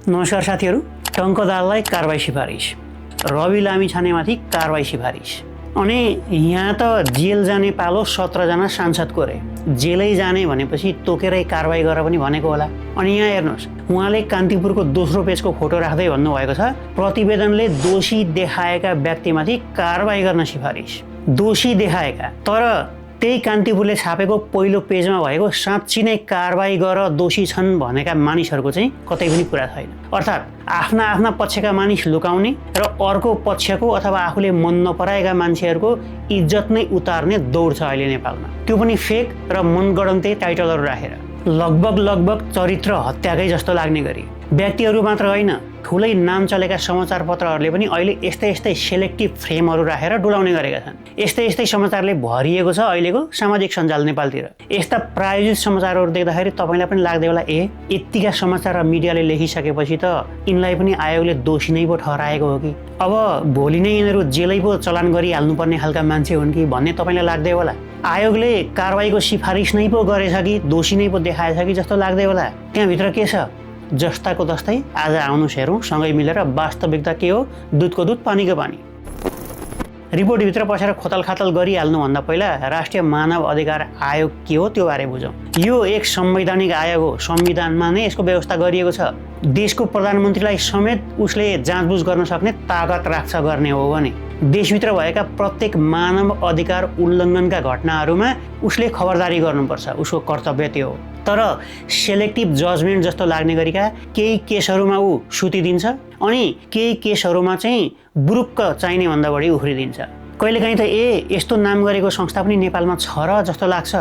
नमस्कार साथीहरू, टङ्कदारलाई कारबाही सिफारिस, रवि लामिछानेमाथि कारबाही सिफारिस। अनि यहाँ त जेल जाने पालो 17 जना सांसदको रे। जेलै जाने भनेपछि तोकेरै कारबाही गर पनि भनेको होला। अनि यहाँ हेर्नुहोस्, उहाँले कान्तिपुरको दोस्रो पेजको फोटो राख्दै भन्नुभएको छ, प्रतिवेदनले दोषी देखाएका व्यक्तिमाथि कारबाही गर्न सिफारिस। दोषी देखाएका, तर त्यही कान्तिपुरले छापेको पहिलो पेजमा भएको साँच्ची नै कारबाही गर दोषी छन् भनेका मानिसहरूको चाहिँ कतै पनि कुरा छैन। अर्थात् आफ्ना आफ्ना पक्षका मानिस लुकाउने र अर्को पक्षको अथवा आफूले मन नपराएका मान्छेहरूको इज्जत नै उतार्ने दौड छ अहिले नेपालमा। त्यो पनि फेक र मनगढन्ते टाइटलहरू राखेर, लगभग चरित्र हत्याकै जस्तो लाग्ने गरी। व्यक्तिहरू मात्र होइन, ठुलै नाम चलेका समाचार पत्रहरूले पनि अहिले यस्तै सेलेक्टिभ फ्रेमहरू राखेर डुलाउने गरेका छन्। यस्तै समाचारले भरिएको छ अहिलेको सामाजिक सञ्जाल नेपालतिर। यस्ता प्रायोजित समाचारहरू देख्दाखेरि तपाईँलाई पनि लाग्दै होला, यत्तिका समाचार र मिडियाले लेखिसकेपछि त यिनलाई पनि आयोगले दोषी नै पो ठहराएको हो कि, अब भोलि नै यिनीहरू जेलै पो चलान गरिहाल्नुपर्ने खालका मान्छे हुन् कि भन्ने तपाईँलाई लाग्दै होला। आयोगले कारबाहीको सिफारिस नै पो गरेछ कि दोषी नै पो देखाएछ कि जस्तो लाग्दै होला। त्यहाँभित्र के छ? जस्ताको तस्तै आज आउनुहोस् हेरौँ सँगै मिलेर वास्तविकता के हो, दुधको दुध पानीको पानी। रिपोर्टभित्र पसेर खोतलखातल गरिहाल्नुभन्दा पहिला राष्ट्रिय मानव अधिकार आयोग के हो त्यो बारे बुझौँ। यो एक संवैधानिक आयोग हो, संविधानमा नै यसको व्यवस्था गरिएको छ। देशको प्रधानमन्त्रीलाई समेत उसले जाँचबुझ गर्न सक्ने ताकत राख्छ गर्ने हो भने देशभित्र भएका प्रत्येक मानव अधिकार उल्लङ्घनका घटनाहरूमा उसले खबरदारी गर्नुपर्छ, उसको कर्तव्य त्यो हो। तर सेलेक्टिभ जजमेन्ट जस्तो लाग्ने गरिका केही केसहरूमा ऊ सुतिदिन्छ अनि केही केसहरूमा चाहिँ बुरुक्क चाहिने भन्दा बढी उफ्रिदिन्छ। कहिलेकाहीँ त यस्तो नाम गरेको संस्था पनि नेपालमा छ र जस्तो लाग्छ।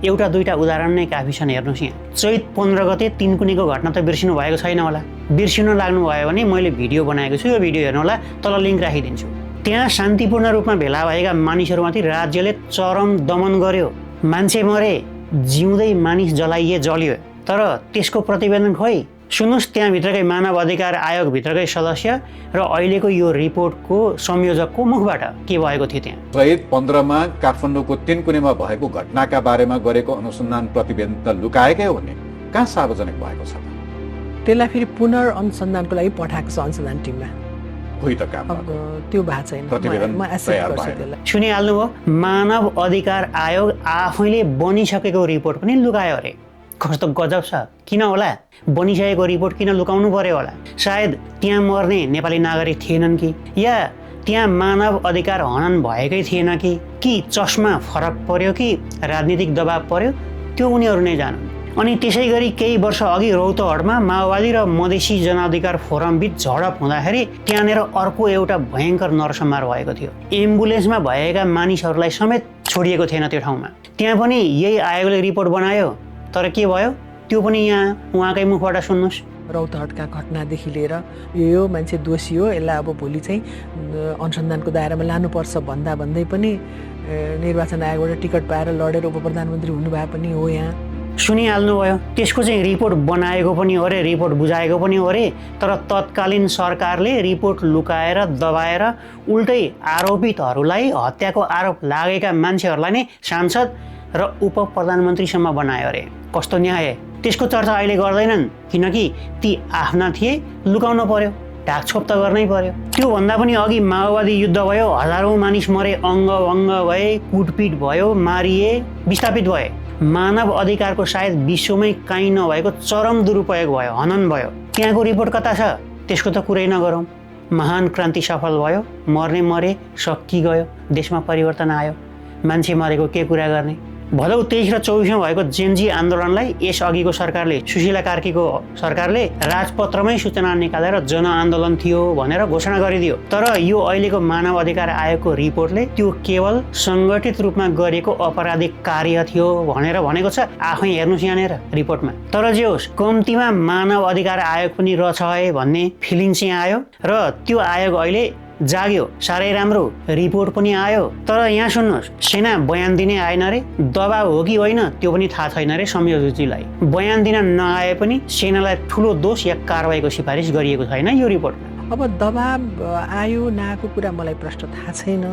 एउटा दुईटा उदाहरण नै काफी छन्। हेर्नुहोस्, यहाँ चैत 15 गते तिनकुनीको घटना त बिर्सिनु भएको छैन होला। बिर्सिनु लाग्नु भयो भने मैले भिडियो बनाएको छु, यो भिडियो हेर्नु होला, तल लिङ्क राखिदिन्छु। त्यहाँ शान्तिपूर्ण रूपमा भेला भएका मानिसहरूमाथि राज्यले चरम दमन गर्यो। मान्छे मरे, जिउँदै मानिस जल्यो। तर त्यसको प्रतिवेदन खोइ। सुन्नुहोस्, त्यहाँभित्रकै मानव अधिकार आयोगभित्रकै सदस्य र अहिलेको यो रिपोर्टको संयोजकको मुखबाट के भएको थियो। त्यहाँ चैत 15 मा काठमाडौँको तिनकुनेमा भएको घटनाका बारेमा गरेको अनुसन्धान प्रतिवेदन त लुकाएकै हो नि, कहाँ सार्वजनिक भएको छ? त्यसलाई फेरि पुनर्अनुसन्धानको लागि पठाएको छ अनुसन्धान टिममा। त्यो भएको छैन। सुनिहाल्नुभयो, मानव अधिकार आयोग आफैले बनिसकेको रिपोर्ट पनि लुकायो अरे। कस्तो गजब छ। किन होला? बनिसकेको रिपोर्ट किन लुकाउनु पर्यो होला? सायद त्यहाँ मर्ने नेपाली नागरिक थिएनन् कि, या त्यहाँ मानव अधिकार हनन भएकै थिएन कि चस्मा फरक पर्यो कि राजनीतिक दबाब पर्यो, त्यो उनीहरू नै जानुन्। अनि त्यसै गरी केही वर्ष अघि रौतहटमा माओवादी र मधेसी जनअधिकार फोरम बीच झडप हुँदाखेरि त्यहाँनिर अर्को एउटा भयङ्कर नरसंहार भएको थियो। एम्बुलेन्समा भएका मानिसहरूलाई समेत छोडिएको थिएन त्यो ठाउँमा। त्यहाँ पनि यही आयोगले रिपोर्ट बनायो, तर के भयो त्यो पनि यहाँ उहाँकै मुखबाट सुन्नुहोस्। रौतहटका घटनादेखि लिएर यो मान्छे दोषी हो, यसलाई अब भोलि चाहिँ अनुसन्धानको दायरामा लानुपर्छ भन्दै पनि निर्वाचन आयोगबाट टिकट पाएर लडेर उप प्रधानमन्त्री हुनुभए पनि हो। यहाँ सुनिहाल्नुभयो, त्यसको चाहिँ रिपोर्ट बनाएको पनि हो अरे, रिपोर्ट बुझाएको पनि हो अरे। तर तत्कालीन सरकारले रिपोर्ट लुकाएर दबाएर उल्टै आरोपितहरूलाई, हत्याको आरोप लागेका मान्छेहरूलाई नै सांसद र उप प्रधानमन्त्रीसम्म बनायो अरे। कस्तो न्याय! त्यसको चर्चा अहिले गर्दैनन् किनकि ती आफ्ना थिए, लुकाउन पर्यो, ढाकछोप त गर्नै पर्यो। त्यो भन्दा पनि अघि माओवादी युद्ध भयो, हजारौँ मानिस मरे, अङ्ग भए, कुटपिट भयो, मारिए, विस्थापित भए। मानव अधिकारको सायद विश्वमै कहीँ नभएको चरम दुरुपयोग भयो, हनन भयो। त्यहाँको रिपोर्ट कता छ? त्यसको त कुरै नगरौँ। महान क्रान्ति सफल भयो, मर्ने मरे, सकिगयो, देशमा परिवर्तन आयो, मान्छे मरेको के कुरा गर्ने? भदौ 23 र 24 भएको जेनजी आन्दोलनलाई यस अघिको सरकारले, सुशीला कार्कीको सरकारले राजपत्रमै सूचना निकालेर जनआन्दोलन थियो भनेर घोषणा गरिदियो। तर यो अहिलेको मानव अधिकार आयोगको रिपोर्टले त्यो केवल सङ्गठित रूपमा गरिएको अपराधिक कार्य थियो भनेर भनेको छ। आफै हेर्नुहोस् यहाँनिर रिपोर्टमा। तर जे होस्, कम्तीमा मानव अधिकार आयोग पनि रहेछ है भन्ने फिलिङ चाहिँ आयो र त्यो आयोग अहिले जाग्यो। साह्रै राम्रो, रिपोर्ट पनि आयो। तर यहाँ सुन्नुहोस्, सेना बयान दिने आएन रे, दबाब हो कि होइन त्यो पनि थाहा छैन रे संयोजकजीलाई। बयान दिन नआए पनि सेनालाई ठुलो दोष या कारबाहीको सिफारिस गरिएको छैन यो रिपोर्टमा। अब दबाब आयो नआएको कुरा मलाई प्रश्न थाहा छैन।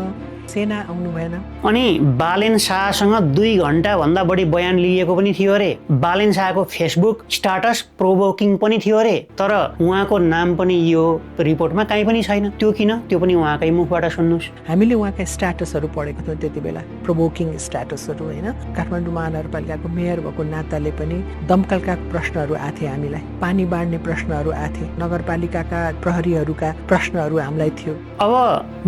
सेना आउनु भएन। अनि बालेन शाहसँग 2 घण्टाभन्दा बढी बयान लिएको पनि थियो अरे। बालेन शाहको फेसबुक स्टाटस प्रोभोकिङ पनि थियो अरे। तर उहाँको नाम पनि यो रिपोर्टमा कहीँ पनि छैन। त्यो किन? त्यो पनि उहाँकै मुखबाट सुन्नुहोस्। हामीले उहाँका स्ट्याटसहरू पढेको थियौँ त्यति बेला, प्रोभोकिङ स्ट्याटसहरू होइन। काठमाडौँ महानगरपालिकाको मेयर भएको नाताले पनि दमकलका प्रश्नहरू आथे हामीलाई, पानी बाँड्ने प्रश्नहरू आथे, नगरपालिकाका प्रहरीहरूका प्रश्नहरू हामीलाई थियो। अब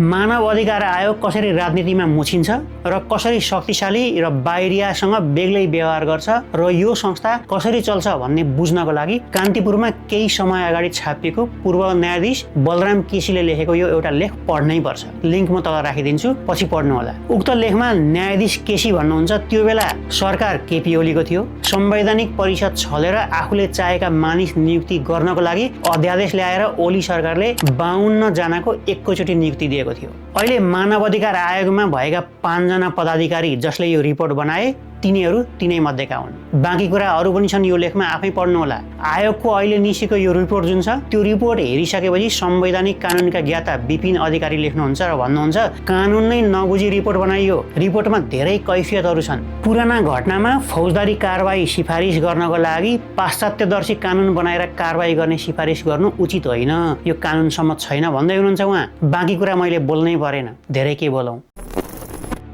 मानव अधिकार आयोग कसरी राजनीतिमा मुछिन्छ र कसरी शक्तिशाली र बाहिरियासँग बेग्लै व्यवहार गर्छ र यो संस्था कसरी चल्छ भन्ने बुझ्नको लागि कान्तिपुरमा केही समय अगाडि छापिएको पूर्व न्यायाधीश बलराम केसीले लेखेको यो एउटा लेख पढ्नै पर्छ। लिङ्क म तल राखिदिन्छु, पछि पढ्नु होला। उक्त लेखमा न्यायाधीश केसी भन्नुहुन्छ त्यो बेला सरकार केपी ओलीको थियो। संवैधानिक परिषद छलेर आफूले चाहेका मानिस नियुक्ति गर्नको लागि अध्यादेश ल्याएर ओली सरकारले 52 जनाको एकैचोटि नियुक्ति दिएको थियो। अहिले मानव अधिकार आयोगमा भएका 5 जना पदाधिकारी जसले यो रिपोर्ट बनाए तिनीहरू तिनै मध्येका हुन्। बाँकी कुरा अरू पनि छन्, यो लेखमा आफै पढ्नु होला। आयोगको अहिले निस्केको यो रिपोर्ट जुन छ त्यो रिपोर्ट हेरिसकेपछि संवैधानिक कानुनका ज्ञाता विपिन अधिकारी लेख्नुहुन्छ र भन्नुहुन्छ कानुन नै नबुझी रिपोर्ट बनाइयो। रिपोर्टमा धेरै कैफियतहरू छन्। पुराना घटनामा फौजदारी कारबाही सिफारिस गर्नको लागि पाश्चात्यदर्शी कानुन बनाएर कारबाही गर्ने सिफारिस गर्नु उचित होइन, यो कानुन सम्मत छैन भन्दै हुनुहुन्छ उहाँ। बाँकी कुरा मैले बोल्नै परेन, धेरै के बोलौँ।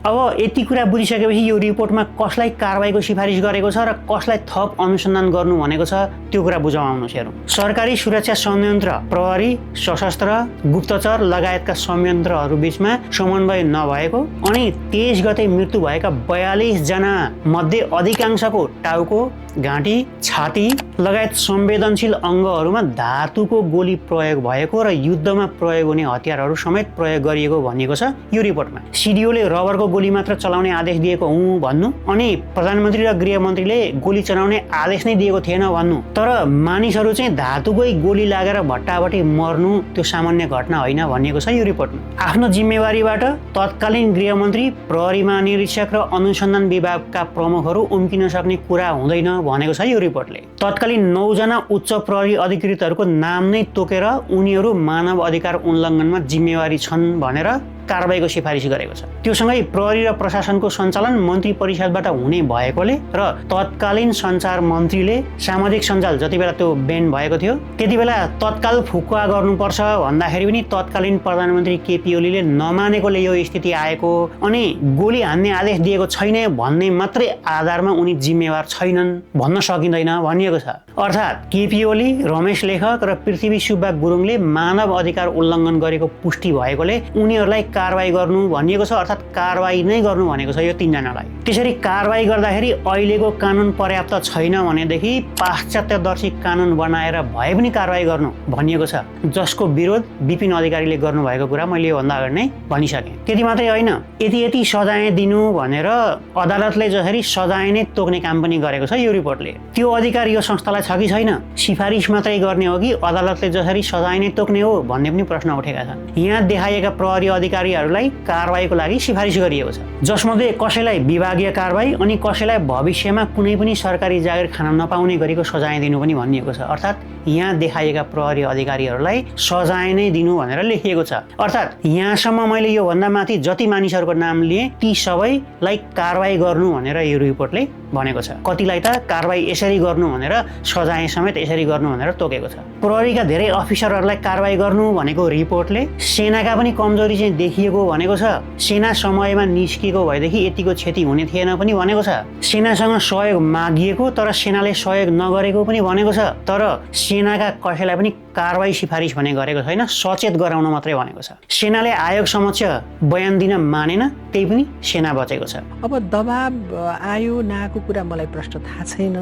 अब यति कुरा बुझिसकेपछि यो रिपोर्टमा कसलाई कारबाहीको सिफारिस गरेको छ र कसलाई थप अनुसन्धान गर्नु भनेको छ त्यो कुरा बुझाउँ आउनुहोस् हेरौँ। सरकारी सुरक्षा संयन्त्र, प्रहरी, सशस्त्र, गुप्तचर लगायतका संयन्त्रहरू बीचमा समन्वय नभएको अनि 23 गते मृत्यु भएका 42 जना मध्ये अधिकांशको टाउको, घाँटी, छाती लगायत संवेदनशील अङ्गहरूमा धातुको गोली प्रयोग भएको र युद्धमा प्रयोग हुने हतियारहरू समेत प्रयोग गरिएको भनिएको छ यो रिपोर्टमा। सिडिओले रबरको गोली मात्र चलाउने आदेश दिएको हुँ भन्नु अनि प्रधानमन्त्री र गृहमन्त्रीले गोली चलाउने आदेश नै दिएको थिएन भन्नु। तर मानिसहरू चाहिँ धातुकै गोली लागेर भट्टाभट्टी मर्नु त्यो सामान्य घटना होइन भनिएको छ यो रिपोर्टमा। आफ्नो जिम्मेवारीबाट तत्कालीन गृहमन्त्री, प्रहरी महानिरीक्षक र अनुसन्धान विभागका प्रमुखहरू उम्किन सक्ने कुरा हुँदैन भनेको छ यो रिपोर्टले। तत्कालीन 9 जना उच्च प्रहरी अधिकृतहरूको नाम नै तोकेर उनीहरू मानव अधिकार उल्लङ्घनमा जिम्मेवारी छन् भनेर कारबाहीको सिफारिस गरेको छ। त्योसँगै प्रहरी र प्रशासनको सञ्चालन मन्त्री परिषदबाट हुने भएकोले र तत्कालीन सञ्चार मन्त्रीले सामाजिक सञ्जाल जति बेला त्यो ब्यान भएको थियो त्यति बेला तत्काल फुकुवा गर्नुपर्छ भन्दाखेरि पनि तत्कालीन प्रधानमन्त्री केपी ओलीले नमानेकोले यो स्थिति आएको अनि गोली हान्ने आदेश दिएको छैन भन्ने मात्रै आधारमा उनी जिम्मेवार छैनन् भन्न सकिँदैन भनिएको छ। अर्थात् केपी ओली, रमेश लेखक र पृथ्वी सुब्बा गुरुङले मानव अधिकार उल्लङ्घन गरेको पुष्टि भएकोले उनीहरूलाई कारबाही गर्नु भनिएको छ। अर्थात् कारबाही नै गर्नु भनेको छ यो 3 जनालाई। त्यसरी कारबाही गर्दाखेरि अहिलेको कानुन पर्याप्त छैन भनेदेखि पाश्चात्यदर्शी कानुन बनाएर भए पनि कारबाही गर्नु भनिएको छ, जसको विरोध विपिन अधिकारीले गर्नुभएको कुरा मैले योभन्दा अगाडि नै भनिसकेँ। त्यति मात्रै होइन, यति सजाय दिनु भनेर अदालतले जसरी सजाय नै तोक्ने काम पनि गरेको छ यो रिपोर्टले। त्यो अधिकार यो संस्थालाई छ कि छैन? सिफारिस मात्रै गर्ने हो कि अदालतले जसरी सजाय नै तोक्ने हो भन्ने पनि प्रश्न उठेका छन्। यहाँ देखाइएका प्रहरी अधिकारीहरूलाई कारबाहीको लागि सिफारिस गरिएको छ, जसमध्ये कसैलाई विभागीय कारबाही अनि कसैलाई भविष्यमा कुनै पनि सरकारी जागिर खान नपाउने गरेको सजाय दिनु पनि भनिएको छ। अर्थात् यहाँ देखाइएका प्रहरी अधिकारीहरूलाई सजाय नै दिनु भनेर लेखिएको छ। अर्थात् यहाँसम्म मैले योभन्दा माथि जति मानिसहरूको नाम लिए ती सबैलाई कारबाही गर्नु भनेर यो रिपोर्टले भनेको छ। कतिलाई त कारबाही यसरी गर्नु भनेर सजाय समेत यसरी गर्नु भनेर तोकेको छ। प्रहरीका धेरै अफिसरहरूलाई कारबाही गर्नु भनेको रिपोर्टले सेनाका पनि कमजोरी चाहिँ देखिएको भनेको छ। सेना समयमा निस्किएको भएदेखि यतिको क्षति हुने थिएन पनि भनेको छ। सेनासँग सहयोग मागिएको तर सेनाले सहयोग नगरेको पनि भनेको छ। तर सेनाका कसैलाई पनि कारबाही सिफारिस भने गरेको छैन, सचेत गराउन मात्रै भनेको छ। सेनाले आयोग समक्ष बयान दिन मानेन, त्यही पनि सेना बचेको छ। अब दबाब आयो नआएको कुरा मलाई प्रश्न थाहा छैन।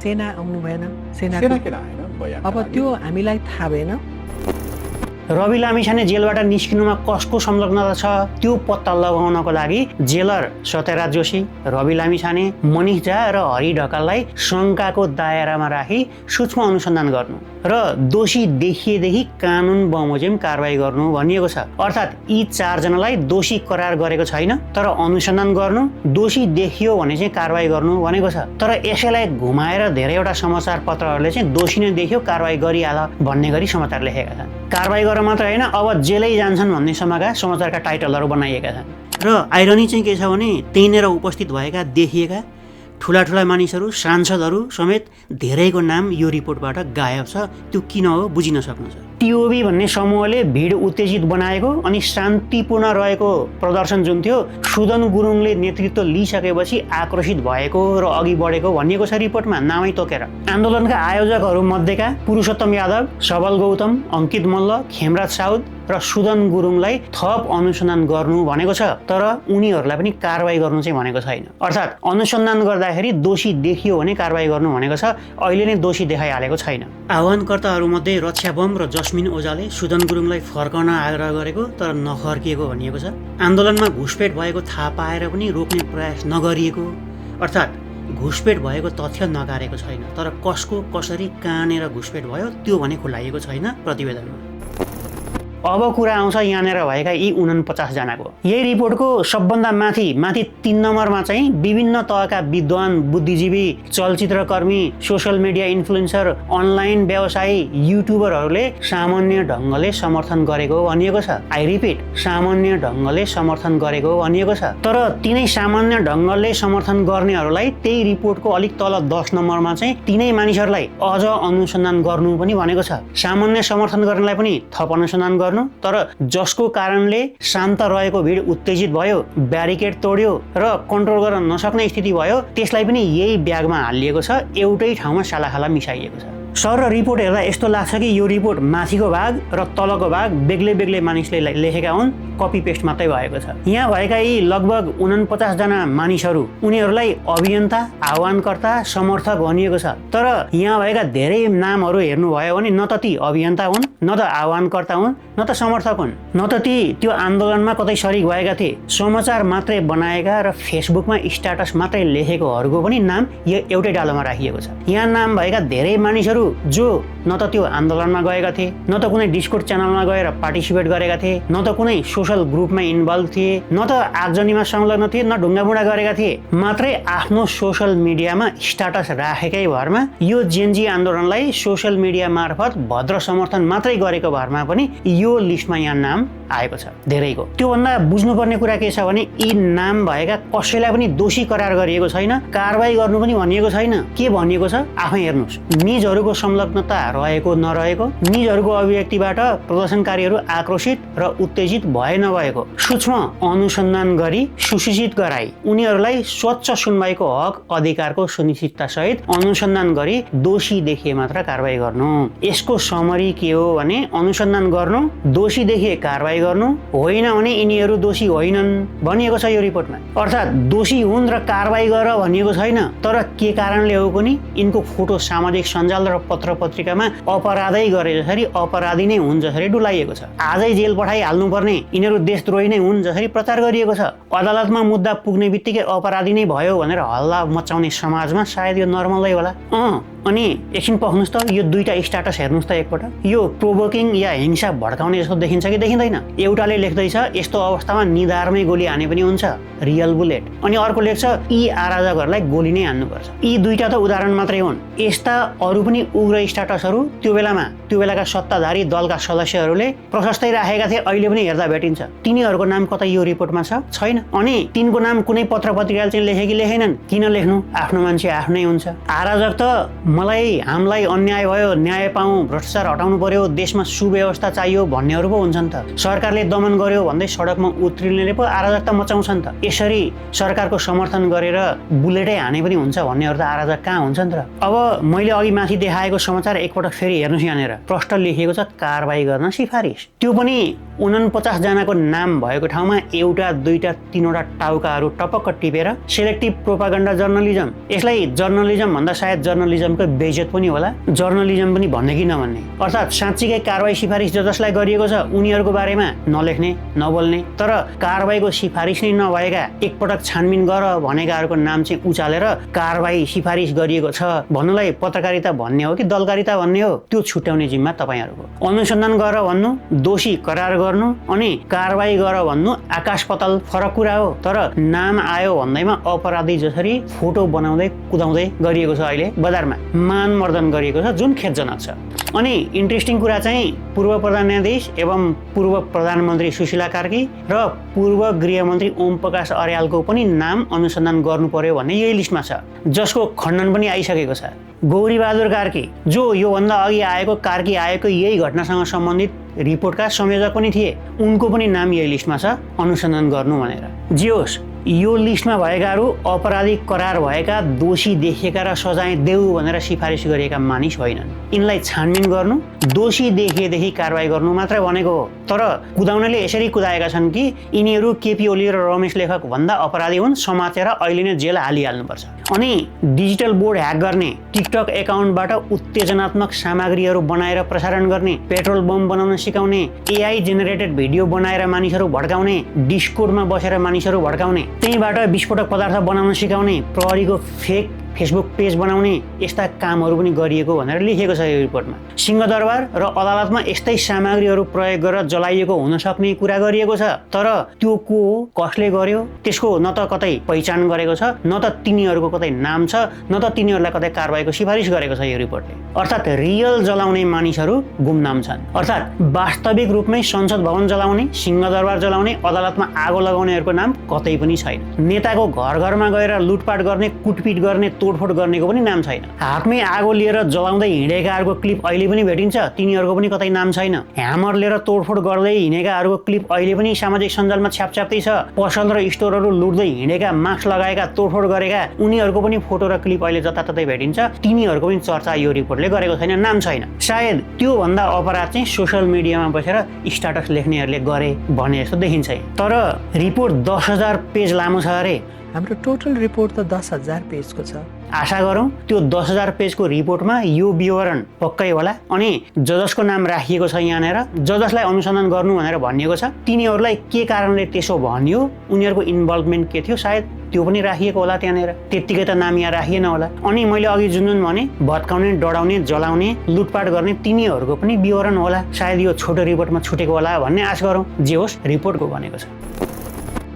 सेना आउनु भएन, सेना किन आएन बयान? अब त्यो हामीलाई थाहा भएन। रवि लामिछाने जेलबाट निस्किनुमा कसको संलग्नता छ त्यो पत्ता लगाउनको लागि जेलर सत्यराज जोशी, रवि लामिछाने, मनिष झा र हरि ढकाललाई शङ्काको दायरामा राखी सूक्ष्म अनुसन्धान गर्नु र दोषी देखिएदेखि कानुन बमोजिम कारबाही गर्नु भनिएको छ। अर्थात् यी 4 जनालाई दोषी करार गरेको छैन, तर अनुसन्धान गर्नु, दोषी देखियो भने चाहिँ कारबाही गर्नु भनेको छ। तर यसैलाई घुमाएर धेरैवटा समाचार पत्रहरूले चाहिँ दोषी नै देखियो कारबाही गरिहाल भन्ने गरी समाचार लेखेका छन्। कारबाही गर्न तर मात्र होइन अब जेलै जान्छन् भन्ने समयका समाचारका टाइटलहरू बनाइएका छन् र आइरनी चाहिँ के छ भने त्यहीँनिर उपस्थित भएका देखिएका ठुला ठुला मानिसहरू सांसदहरू समेत धेरैको नाम यो रिपोर्टबाट गायब छ त्यो किन हो बुझिन सक्नुहुन्छ टिओबी भन्ने समूहले भिड उत्तेजित बनाएको अनि शान्तिपूर्ण रहेको प्रदर्शन जुन थियो सुदन गुरुङले नेतृत्व लिइसकेपछि आक्रोशित भएको र अघि बढेको भनिएको छ रिपोर्टमा नामै तोकेर आन्दोलनका आयोजकहरू मध्येका पुरुषोत्तम यादव सबल गौतम अंकित मल्ल खेमराज साउद र सुदन गुरुङलाई थप अनुसन्धान गर्नु भनेको छ तर उनीहरूलाई पनि कारबाही गर्नु चाहिँ भनेको छैन अर्थात् अनुसन्धान गर्दाखेरि दोषी देखियो भने कारबाही गर्नु भनेको छ अहिले नै दोषी देखाइहालेको छैन आह्वानकर्ताहरूमध्ये रक्षा बम र जस्मिन ओझाले सुदन गुरुङलाई फर्काउन आग्रह गरेको तर नफर्किएको भनिएको छ आन्दोलनमा घुसपेट भएको थाहा पाएर पनि रोक्ने प्रयास नगरिएको अर्थात् घुसपेट भएको तथ्य नकारेको छैन तर कसको कसरी कहाँनिर घुसपेट भयो त्यो भने खुलाइएको छैन प्रतिवेदनमा अब कुरा आउँछ यहाँनिर भएका यी 49 जनाको यही रिपोर्टको सबभन्दा माथि 3 नम्बरमा चाहिँ विभिन्न तहका विद्वान बुद्धिजीवी चलचित्रकर्मी सोशल मिडिया इन्फ्लुएन्सर अनलाइन व्यवसायी युट्युबरहरूले सामान्य ढङ्गले समर्थन गरेको भनिएको छ आई रिपिट सामान्य ढङ्गले समर्थन गरेको भनिएको छ तर तिनै सामान्य ढङ्गले समर्थन गर्नेहरूलाई त्यही रिपोर्टको अलिक तल 10 नम्बरमा चाहिँ तिनै मानिसहरूलाई अझ अनुसन्धान गर्नु पनि भनेको छ सामान्य समर्थन गर्नेलाई पनि थप अनुसन्धान तर जसको कारणले शान्त रहेको भिड उत्तेजित भयो ब्यारिकेड तोड्यो र कन्ट्रोल गर्न नसक्ने स्थिति भयो त्यसलाई पनि यही ब्यागमा हालिएको छ एउटै ठाउँमा सालाखाला मिसाइएको छ सर र रिपोर्ट हेर्दा यस्तो लाग्छ कि यो रिपोर्ट माथिको भाग र तलको भाग बेग्लै बेग्लै मानिसले लेखेका हुन् कपी पेस्ट मात्रै भएको छ यहाँ भएका यी लगभग 49 जना मानिसहरू उनीहरूलाई अभियन्ता आह्वानकर्ता समर्थक भनिएको छ तर यहाँ भएका धेरै नामहरू हेर्नुभयो भने न त ती अभियन्ता हुन् न त आह्वानकर्ता हुन् न त समर्थक हुन् न त ती त्यो आन्दोलनमा कतै सरिक भएका थिए समाचार मात्रै बनाएका र फेसबुकमा स्ट्याटस मात्रै लेखेकोहरूको पनि नाम एउटै डालोमा राखिएको छ यहाँ नाम भएका धेरै मानिसहरू जो न त त्यो आन्दोलनमा गएका थिए न त कुनै डिस्कोर्ड च्यानलमा गएर पार्टिसिपेट गरेका थिए न त कुनै सोशल ग्रुपमा इन्भल्भ थिए न त आगजनीमा संलग्न थिए न ढुङ्गामुढा गरेका थिए मात्रै आफ्नो सोशल मिडियामा स्ट्याटस राखेकै भरमा यो जेनजी आन्दोलनलाई सोशल मिडिया मार्फत भद्र समर्थन मात्रै गरेको भरमा पनि यो लिस्टमा यहाँ नाम आएको छ धेरैको त्योभन्दा बुझ्नुपर्ने कुरा के छ भने यी नाम भएका कसैलाई पनि दोषी करार गरिएको छैन कारबाही गर्नु पनि भनिएको छैन के भनिएको छ आफै हेर्नुहोस् निजहरूको संलग्नता रहेको नरहेको निजहरूको अभिव्यक्तिबाट प्रदर्शनकारीहरू आक्रोशित र उत्तेजित भए नभएको सूक्ष्म अनुसन्धान गरी सुसूचित गराई उनीहरूलाई स्वच्छ सुनवाईको हक अधिकारको सुनिश्चितता सहित अनुसन्धान गरी दोषी देखिए मात्र कारबाही गर्नु यसको समरी के हो भने अनुसन्धान गर्नु दोषी देखिए कारबाही गर्नु होइन भने यिनीहरू दोषी होइनन् भनिएको छ यो रिपोर्टमा अर्थात् दोषी हुन् र कारबाही गर भनिएको छैन तर के कारणले हो कुनी यिनको फोटो सामाजिक सञ्जाल र पत्र पत्रिकामा अपराधै गरे जसरी अपराधी नै हुन् जसरी डुलाइएको छ आजै जेल पठाइहाल्नुपर्ने यिनीहरू देशद्रोही नै हुन् जसरी प्रचार गरिएको छ अदालतमा मुद्दा पुग्ने बित्तिकै अपराधी नै भयो भनेर हल्ला मचाउने समाजमा सायद यो नर्मलै होला अनि एकछिन पख्नुहोस् त यो दुईटा स्ट्याटस हेर्नुहोस् त एकपटक यो प्रोभोकिङ या हिंसा भड्काउने जस्तो देखिन्छ कि देखिँदैन एउटाले लेख्दैछ यस्तो अवस्थामा निधारमै गोली हाने पनि हुन्छ रियल बुलेट अनि अर्को लेख्छ यी आराधकहरूलाई गोली नै हान्नुपर्छ यी दुईटा त उदाहरण मात्रै हुन् यस्ता अरू पनि उग्र स्ट्याटसहरू त्यो बेलाका सत्ताधारी दलका सदस्यहरूले प्रशस्तै राखेका थिए अहिले पनि हेर्दा भेटिन्छ तिनीहरूको नाम कतै यो रिपोर्टमा छैन अनि तिनको नाम कुनै पत्र पत्रिकाले चाहिँ लेखे कि लेखेनन् किन लेख्नु आफ्नो मान्छे आफ्नै हुन्छ आराधक त हामीलाई अन्याय भयो न्याय पाऊँ भ्रष्टाचार हटाउनु पर्यो देशमा सुव्यवस्था चाहियो भन्नेहरू पो हुन्छन् त सरकारले दमन गर्यो भन्दै सडकमा उत्रिनेले पो अराजकता मचाउँछन् त यसरी सरकारको समर्थन गरेर बुलेटै हाने पनि हुन्छ भन्नेहरू त अराजक कहाँ हुन्छन् र अब मैले अघि माथि देखाएको समाचार एकपटक फेरि हेर्नुहोस् यहाँनिर प्रष्ट लेखिएको छ कारबाही गर्न सिफारिस त्यो पनि 49 जनाको नाम भएको ठाउँमा एउटा दुईटा तीनवटा टाउकाहरू टपक्क टिपेर सेलेक्टिभ प्रोपागन्डा जर्नलिजम यसलाई जर्नलिजम भन्दा सायद जर्नलिजमको बेइज्जत पनि होला जर्नलिजम पनि भन्ने कि नभन्ने अर्थात् साँच्चीकै कारबाही सिफारिस जसलाई गरिएको छ उनीहरूको बारेमा नलेख्ने नबोल्ने तर कारबाहीको सिफारिस नै नभएका एकपटक छानबिन गर भनेकाहरूको नाम चाहिँ उचालेर कारबाही सिफारिस गरिएको छ भन्नुलाई पत्रकारिता भन्ने हो कि दलकारिता भन्ने हो त्यो छुट्याउने जिम्मा तपाईहरुको अनुसन्धान गर भन्नु दोषी करार गर्नु अनि कारबाही गर भन्नु आकाश पाताल फरक कुरा हो तर नाम आयो भन्दैमा अपराधी जसरी फोटो बनाउँदै कुदाउँदै गरिएको छ अहिले बजारमा मानमर्दन गरिएको छ जुन खेदजनक छ। अनि इन्ट्रेस्टिङ कुरा चाहिँ पूर्व प्रधान न्यायाधीश एवं पूर्व प्रधानमन्त्री सुशीला कार्की र पूर्व गृहमन्त्री ओम प्रकाश अर्यालको पनि नाम अनुसन्धान गर्नु पर्यो भन्ने यही लिस्टमा छ, जसको खण्डन पनि आइसकेको छ। गौरीबहादुर कार्की जो योभन्दा अघि कार्की आएको यही घटनासँग सम्बन्धित रिपोर्टका संयोजक पनि थिए, उनको पनि नाम यही लिस्टमा छ अनुसन्धान गर्नु भनेर। जे होस्, यो लिस्टमा भएकाहरू अपराधिक करार भएका, दोषी देखिएका र सजाय देऊ भनेर सिफारिस गरिएका मानिस होइनन्। यिनलाई छानबिन गर्नु, दोषी देखिएदेखि कारवाही गर्नु मात्र भनेको हो। तर कुदाउनेले यसरी कुदाएका छन् कि यिनीहरू केपी ओली र रमेश लेखक भन्दा अपराधी हुन्, समातेर अहिले नै जेल हालिहाल्नुपर्छ। अनि डिजिटल बोर्ड ह्याक गर्ने, टिकटक एकाउन्टबाट उत्तेजनात्मक सामग्रीहरू बनाएर प्रसारण गर्ने, पेट्रोल बम बनाउन सिकाउने, एआई जेनेरेटेड भिडियो बनाएर मानिसहरू भड्काउने, डिस्कोडमा बसेर मानिसहरू भड्काउने, त्यहीबाट विस्फोटक पदार्थ बनाउन सिकाउने, प्रहरीको फेक फेसबुक पेज बनाउने, यस्ता कामहरू पनि गरिएको भनेर लेखिएको छ यो रिपोर्टमा। सिंहदरबार र अदालतमा यस्तै सामग्रीहरू प्रयोग गरेर जलाइएको हुन सक्ने कुरा गरिएको छ। तर त्यो को हो, कसले गर्यो, त्यसको न त कतै पहिचान गरेको छ, न त तिनीहरूको कतै नाम छ, न त तिनीहरूलाई कतै कारबाहीको सिफारिस गरेको छ यो रिपोर्टले। अर्थात् रियल जलाउने मानिसहरू गुमनाम छन्। अर्थात् वास्तविक रूपमै संसद भवन जलाउने, सिंहदरबार जलाउने, अदालतमा आगो लगाउनेहरूको नाम कतै पनि छैन। नेताको घर घरमा गएर लुटपाट गर्ने, कुटपिट गर्ने, तोडफोड गर्नेको पनि नाम छैन। हातमै आगो लिएर जलाउँदै हिँडेकाहरूको क्लिप अहिले पनि भेटिन्छ, तिनीहरूको पनि कतै नाम छैन। ह्यामर लिएर तोडफोड गर्दै हिँडेकाहरूको क्लिप अहिले पनि सामाजिक सञ्जालमा छ्यापछ्याप्दै छ। पसल र स्टोरहरू लुट्दै हिँडेका, मास्क लगाएका, तोडफोड गरेका, उनीहरूको पनि फोटो र क्लिप अहिले जताततै भेटिन्छ। तिनीहरूको पनि चर्चा यो रिपोर्टले गरेको छैन, नाम छैन। सायद त्योभन्दा अपराध चाहिँ सोसियल मिडियामा बसेर स्ट्याटस लेख्नेहरूले गरे भने जस्तो देखिन्छ। तर रिपोर्ट 10,000 पेज लामो छ अरे। हाम्रो टोटल रिपोर्ट त 10,000 पेजको छ। आशा गरौँ त्यो 10,000 पेजको रिपोर्टमा यो विवरण पक्कै होला। अनि जजसको नाम राखिएको छ यहाँनिर, जजसलाई अनुसन्धान गर्नु भनेर भनिएको छ, तिनीहरूलाई के कारणले त्यसो भन्यो, उनीहरूको इन्भल्भमेन्ट के थियो, सायद त्यो पनि राखिएको होला त्यहाँनिर। त्यत्तिकै त नाम यहाँ राखिएन होला। अनि मैले अघि जुन भने भत्काउने, डढाउने, जलाउने, लुटपाट गर्ने, तिनीहरूको पनि विवरण होला। सायद यो छोटो रिपोर्टमा छुटेको होला भन्ने आश गरौँ। जे होस्, रिपोर्टको भनेको छ।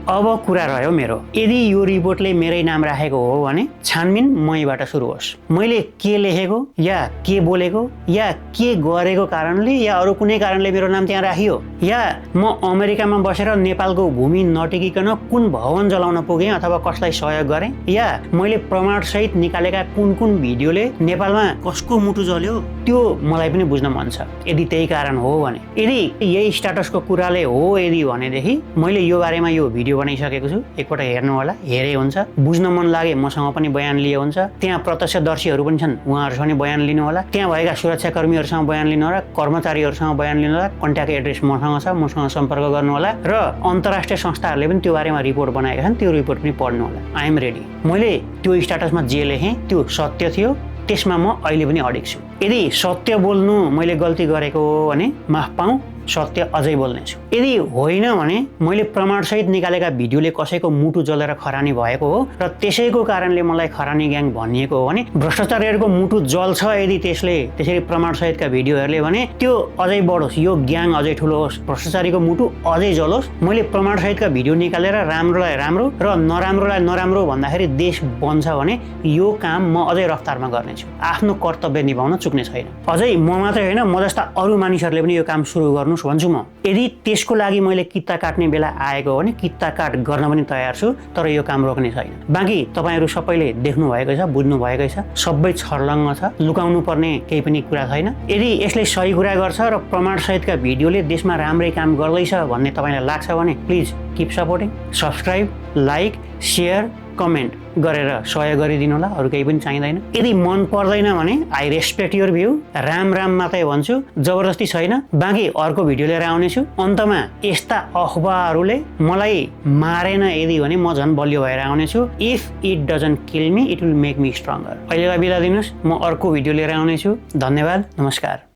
अब कुरा रह्यो मेरो, यदि यो रिपोर्टले मेरै नाम राखेको हो भने छानबिन मैबाट सुरु होस्। मैले के लेखेको या के बोलेको या के गरेको कारणले या अरू कुनै कारणले मेरो नाम त्यहाँ राखियो, या म अमेरिकामा बसेर नेपालको भूमि नटेकिकन कुन भवन जलाउन पुगेँ अथवा कसलाई सहयोग गरेँ, या मैले प्रमाणसहित निकालेका कुन कुन भिडियोले नेपालमा कसको मुटु जल्यो, त्यो मलाई पनि बुझ्न मन छ। यदि त्यही कारण हो भने, यदि यही स्ट्याटसको कुराले हो यदि भनेदेखि मैले यो बारेमा यो भिडियो बनाइसकेको छु, एकपल्ट हेर्नु होला, हेरे हुन्छ, बुझ्न मन लागे मसँग पनि बयान लिए हुन्छ। त्यहाँ प्रत्यक्षदर्शीहरू पनि छन्, उहाँहरूसँग पनि बयान लिनु होला। त्यहाँ भएका सुरक्षाकर्मीहरूसँग बयान लिनु होला, कर्मचारीहरूसँग बयान लिनु होला, कन्ट्याक्ट एड्रेस मसँग छ, मसँग सम्पर्क गर्नु होला। र अन्तर्राष्ट्रिय संस्थाहरूले पनि त्यो बारेमा रिपोर्ट बनाएका छन्, त्यो रिपोर्ट पनि पढ्नु होला। I am ready. मैले त्यो स्ट्याटसमा जे लेखेँ त्यो सत्य थियो, त्यसमा म अहिले पनि अडिग छु। यदि सत्य बोल्नु मैले गल्ती गरेको हो भने माफ पाऊँ, सत्य अझै बोल्नेछु। यदि होइन भने मैले प्रमाणसहित निकालेका भिडियोले कसैको मुटु जलेर खरानी भएको हो र त्यसैको कारणले मलाई खरानी ग्याङ भनिएको हो भने, भ्रष्टाचारीहरूको मुटु जल्छ यदि त्यसले त्यसरी प्रमाणसहितका भिडियोहरूले भने त्यो अझै बढोस्, यो ग्याङ अझै ठुलो होस्, भ्रष्टाचारीको मुटु अझै जलोस्। मैले प्रमाणसहितका भिडियो निकालेर राम्रोलाई राम्रो र नराम्रोलाई नराम्रो भन्दाखेरि देश बन्छ भने यो काम म अझै रफ्तारमा गर्नेछु। आफ्नो कर्तव्य निभाउन चुक्ने छैन। अझै म मात्रै होइन, म जस्ता अरू मानिसहरूले पनि यो काम सुरु गर्नु भन्छु म। यदि त्यसको लागि मैले कित्ता काट्ने बेला आएको हो भने कित्ता काट गर्न पनि तयार छु, तर यो काम रोक्ने छैन। बाँकी तपाईँहरू सबैले देख्नु भएकै छ, बुझ्नु भएकै छ, सबै छर्लङ्ग छ, लुकाउनु पर्ने केही पनि कुरा छैन। यदि यसले सही कुरा गर्छ र प्रमाणसहितका भिडियोले देशमा राम्रै काम गर्दैछ भन्ने तपाईँलाई लाग्छ भने please keep supporting, subscribe, like, share, comment गरेर सहयोग गरिदिनु होला। अरू केही पनि चाहिँदैन। यदि मन पर्दैन भने I respect your view, Ram Ram मात्रै भन्छु, जबरजस्ती छैन। बाँकी अर्को भिडियो लिएर आउनेछु। अन्तमा यस्ता अफवाहहरूले मलाई मारेन यदि भने म झन् बलियो भएर आउनेछु। If it doesn't kill me, it will make me stronger. अहिलेलाई बिदा दिनुहोस्, म अर्को भिडियो लिएर आउनेछु। धन्यवाद, नमस्कार।